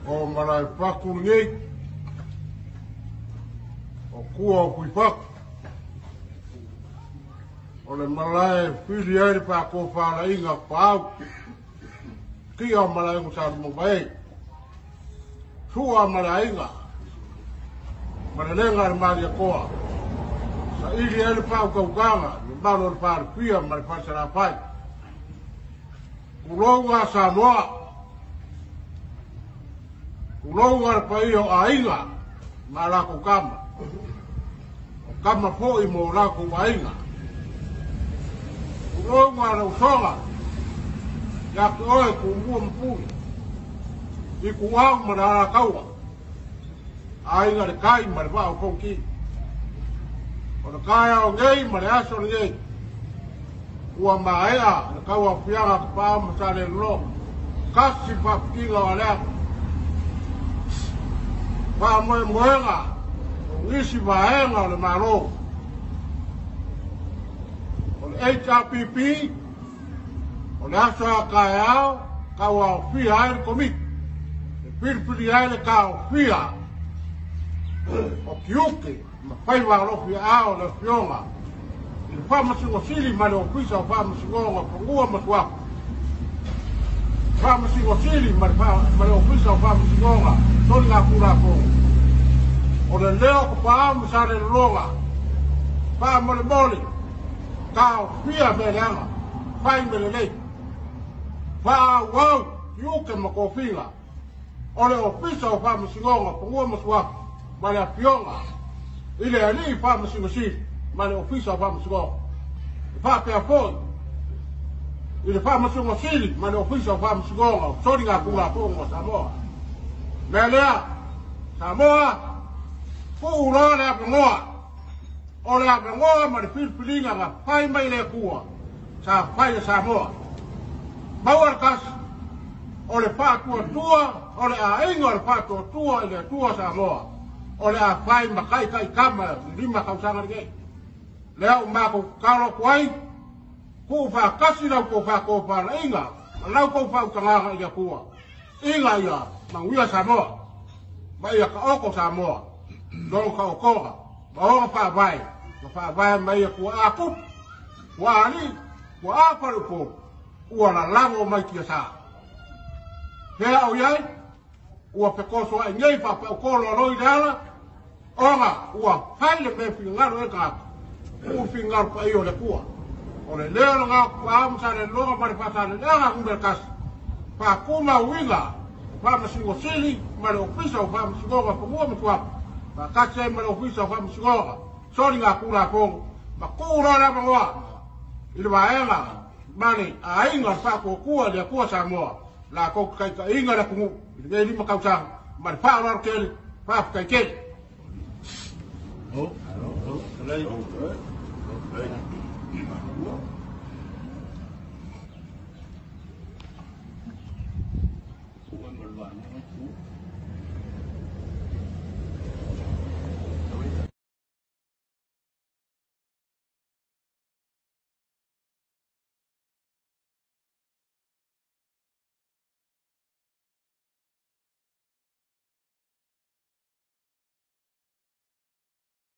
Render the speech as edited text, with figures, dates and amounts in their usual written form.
O Malaefatu lenei, o tua o Fuifatu, o le malae e fili ai le faatofalaiga a Tapaau, tia o Malaego Salumauga e, Sua ma le aiga, ma le lega a le Malietoa, saili ai le faautautaga i le mamalu o le Falefia ma le Falesalafai. Tulou Samoa, tulou le paia o aiga ma latou tama, o tama foi mo latou aiga. Tulou le usoga ia te oe Tumua ma Pule, Ituau ma le Alataua, Aiga i le Tai ma le Vaa o Fonoti. O le taeao nei ma le aso lenei, ua maea le tauaofiaga a Tapaau ma Salelologa, tasi faafitiga o Aleaga. Faamoemoega o nisi vaega o le Malo. O le HRPP, o le aso a taeao, tauaofia ai le Komiti, e filifili ai le taofia o tiute ma faiva alofiaao o le Afioga i le Faamasino Sili ma le Ofisa o Faamasinoga o Fanua ma Suafa. Faamasino Sili ma le Ofisa o Faamasinoga Soligatulafono. O le leo o Tapaau ma Salelologa, faamolemole, taofia mea leaga, fai mea lelei, faaauau tiute ma tofiga o le Ofisa o Faamasinoga o Fanua ma Suafa ma le Afioga i le Alii Faamasino Sili ma le Ofisa o Faamasinoga. E faapea foi i le Faamasino Sili ma le Ofisa o Faamasinoga o Soligatulafono a Samoa. Mea lea, Samoa, tuu loa le avanoa, o le avanoa ma le filifiliga na fai mai le Atua, sa fai e Samoa. Maua le tasi, o le faatuatua, o le aiga o le faatuatua i le Atua Samoa, o le a fai ma taitaitama i 5 tausaga lenei. Lea ua matou tatalo atu ai, tuu faatasi lau tou faatofalaiga ma lau tou faautagaga i le Atua, ina ia manuia Samoa, ma ia taoto Samoa, lona taotoga, ma ona faavae, ma faavae mai ia tuaa tupu, tuaa alii, tuaa faleupolu, ua lalago mai tiasa. Fea o i ai, ua fetosoai nei faapaukolo aloi le ala, ona ua fai le mea finagalo e le tagata, uu finagalo paia o le Atua. O le leo lena o Tapaau ma Salelologa ma le Faasaleleaga Nu.1, faatumauina Faamasino Sili ma le Ofisa o Faamasinoga o Fanua ma Suafa, faatasi ai ma le Ofisa o Faamasinoga Soligatulafono, ma tuu loa le avanoa i le vaega ma le aiga o le faatuatua i le Atua Samoa, latou te taitaiina le atunuu i lenei 5 tausaga, ma le faaaloalo tele, faafetai tele.